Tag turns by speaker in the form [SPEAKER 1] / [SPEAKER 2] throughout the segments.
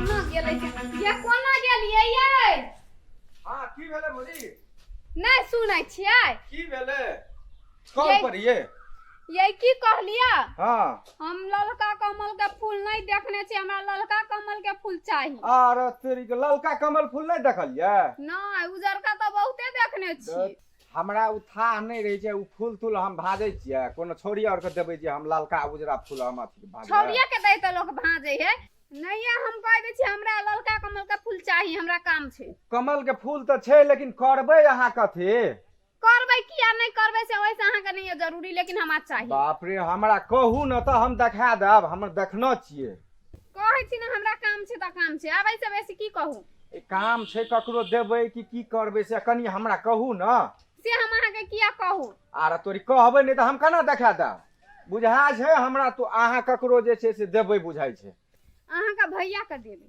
[SPEAKER 1] कोना गेलै ये कोना गेलियै ये
[SPEAKER 2] हाँ की भेलै भौजी
[SPEAKER 1] नहि सुनै छियै
[SPEAKER 2] की भेलै कॉल पर ये
[SPEAKER 1] ये की कहलियै
[SPEAKER 2] हाँ
[SPEAKER 1] हम ललका कमल के फूल नहि देखने छी हमरा ललका कमल के फूल चाही
[SPEAKER 2] आर तेरी के ललका कमल फूल नहि देखलियै
[SPEAKER 1] नहि उजरका तऽ बहुते देखने छी
[SPEAKER 2] हमरा ओ थाह नहि रहै छै ओ फूल तूल हम भाजै छियै कोनो छौड़ी आरके देबै जे हम ललका उजरा फूल हम अथी भाजबै
[SPEAKER 1] छौड़िए के दै तऽ लोक भाजै है नहि हम कहि दै छी हमरा ललका कमल के फूल चाही हमरा काम छै
[SPEAKER 2] कमल के फूल तऽ छै लेकिन करबै अहाँ कथी
[SPEAKER 1] करबै किया नहि करबै से ओहिसँ अहाँके नहि यऽ जरूरी लेकिन हमरा चाही
[SPEAKER 2] बाप रे हमरा कहू ने तऽ हम देखा देब हमर देखना छियै
[SPEAKER 1] कहै छी ने हमरा काम छै तऽ काम छै आब एहिसँ बेसी की कहू
[SPEAKER 2] ई काम छै ककरो देबै कि की करबै से कनि हमरा कहू ने
[SPEAKER 1] से हम अहाँके किया कहू
[SPEAKER 2] आर तोरी कहबै नहि तऽ हम केना देखा देब बुझा छै हमरा तो अहाँ ककरो जे छै से देबै बुझाइ छै
[SPEAKER 1] अहाँके भैया के देबै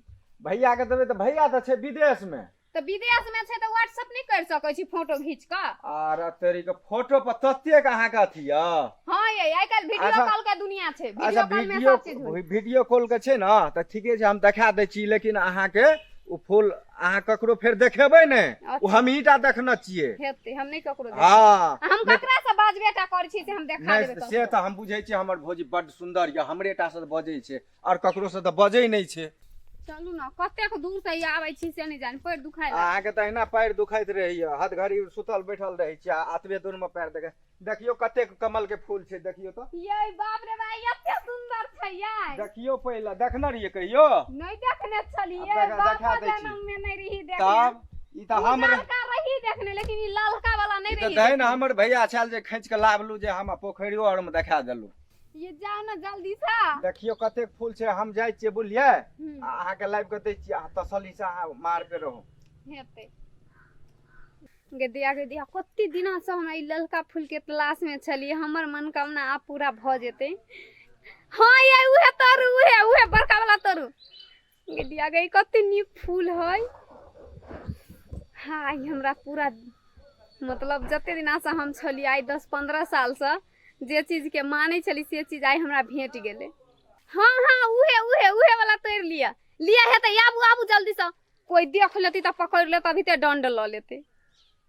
[SPEAKER 2] भैया के देबै तऽ भैया तऽ छै विदेशमे
[SPEAKER 1] तऽ विदेश में छै तऽ व्हाट्सएप नहि कर सकै छी फोटो घीच कऽ
[SPEAKER 2] आर तोरी के फोटो पर ततेक अहाँके अथी यऽ
[SPEAKER 1] हाँ ये आइ काल्हि वीडियो
[SPEAKER 2] अच्छा।
[SPEAKER 1] कॉल के दुनिया छै
[SPEAKER 2] अच्छा
[SPEAKER 1] वीडियो कॉल में
[SPEAKER 2] वीडियो
[SPEAKER 1] सब चीज होइ
[SPEAKER 2] वीडियो कॉल के छै ने तऽ ठीके छै हम देखा दै छी लेकिन अहाँके ओ फूल अहाँ ककरो फेर देखेबै ने ओ हमही टा देखने छियै
[SPEAKER 1] हेतै हम नहि ककरो देखबै।
[SPEAKER 2] हँ
[SPEAKER 1] हम ककरा से बाजबे टा करै छी से हम देखा
[SPEAKER 2] नहि
[SPEAKER 1] देबै
[SPEAKER 2] से तऽ हम बुझै छियै हमर भौजी बड्ड सुन्दर यऽ हमरे टा से बजै छै आओर ककरो से तऽ बजै नहि छै
[SPEAKER 1] चलू ने कतेक दूर से आबै छी से नहि जानी पैर दुखाय लागल।
[SPEAKER 2] अहाँके तऽ अहिना पैर दुखाइत रहैया हद घड़ी सुतल बैठल रहै छी आ एतबे दूर मे पैर देखे देखियौ कतेक कमल के फूल छै देखियौ तऽ
[SPEAKER 1] यै बाप रे बा एते सुंदर छै यै
[SPEAKER 2] देखियौ पहिले देखने रहियै कहियो
[SPEAKER 1] नहि देखने छलियै
[SPEAKER 2] आब देखा-
[SPEAKER 1] बापा
[SPEAKER 2] देखा दै छी।
[SPEAKER 1] जनम में नहि रही देखने
[SPEAKER 2] तब ई तऽ हमर
[SPEAKER 1] उजरका रही देखने लेकिन ई ललका वाला नहि
[SPEAKER 2] ई तऽ
[SPEAKER 1] रही
[SPEAKER 2] दही ने हमर भैया छल जे खींच के लाबलू जे हम पोखरियो आर मे देखा देलू
[SPEAKER 1] ये जाओ ना जल्दी से
[SPEAKER 2] देखियौ कतेक फूल छै हम जाइ छियै बुझलियै आ अहाँके लाबि कऽ दै छियै अहाँ तसल्लीसँ अहाँ मारके रहू
[SPEAKER 1] हेतै गे दिया गे दिया कते दिनासँ हमरा ई ललका फूलके तलाशमे छलियै हमर मनोकामना आब पूरा भऽ जेतै हँ ये उहे तरू उहे उहे बड़का वाला तरू गे दिया गे ई कते नीक फूल है हाँ ई हमरा पूरा मतलब जते दिनासँ हम छलियै आइ 10-15 सालसँ जे चीजके मानै छली से चीज आइ हमरा भेट गेलै हाँ हाँ उहे उहे उहे वाला तोड़ि लिअ लिअ हेतै आबू आबू जल्दीसँ कोइ देख लेतै तऽ पकड़ि लेतै अभी तऽ दण्ड लऽ लेतै